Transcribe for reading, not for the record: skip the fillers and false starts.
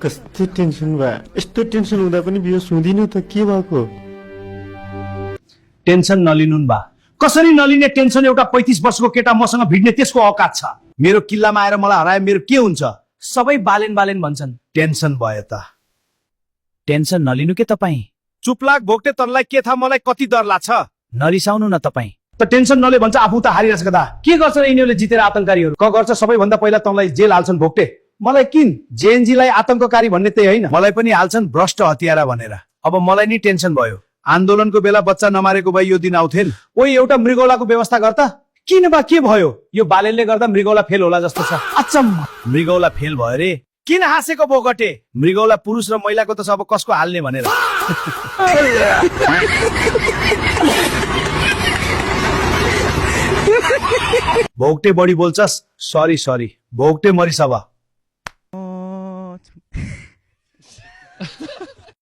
कस्तो टेन्सन भयो यस्तो टेन्सन हुँदा पनि बिहे सुन्दिनँ त के भएको टेन्सन नलिनुन् बा कसरी नलिने टेन्सन एउटा 35 वर्षको केटा मसँग भिड्ने त्यसको औकात छ मेरो किल्लामा आएर मलाई हराए मेरो के हुन्छ सबै बालेन बालेन भन्छन् टेन्सन भयो त टेन्सन नलिनु के तपाईँ चुपलाक भोग्टे तँलाई के थाहा मलाई कति डर लाग्छ नरिसाउनु न तपाईँ त टेन्सन नले भन्छ आफू त हारिरहेछ गदा के गर्छ र यिनीहरूले जितेर आतंककारीहरू क गर्छ सबैभन्दा पहिला तँलाई जेल हाल्छन् भोग्टे मलाई किन जेएनजीलाई आतंककारी भन्ने त्यही होइन मलाई पनि हाल्छन् भ्रष्ट हतियारा भनेर अब मलाई नि टेन्सन भयो आन्दोलनको बेला बच्चा नमारेको भए यो दिन आउँथेन ओइ एउटा मृगौलाको व्यवस्था गर्दा किन बा के भयो यो बालेनले गर्दा मृगौला फेल होला जस्तो छ अचम्म मृगौला फेल भयो रे किन हाँसेको बोगटे मृगौला पुरुष र महिलाको त अब कसको हाल्ने भनेर भोग्टे बढी बोल्छस् सरी सरी भोग्टे मरिसबा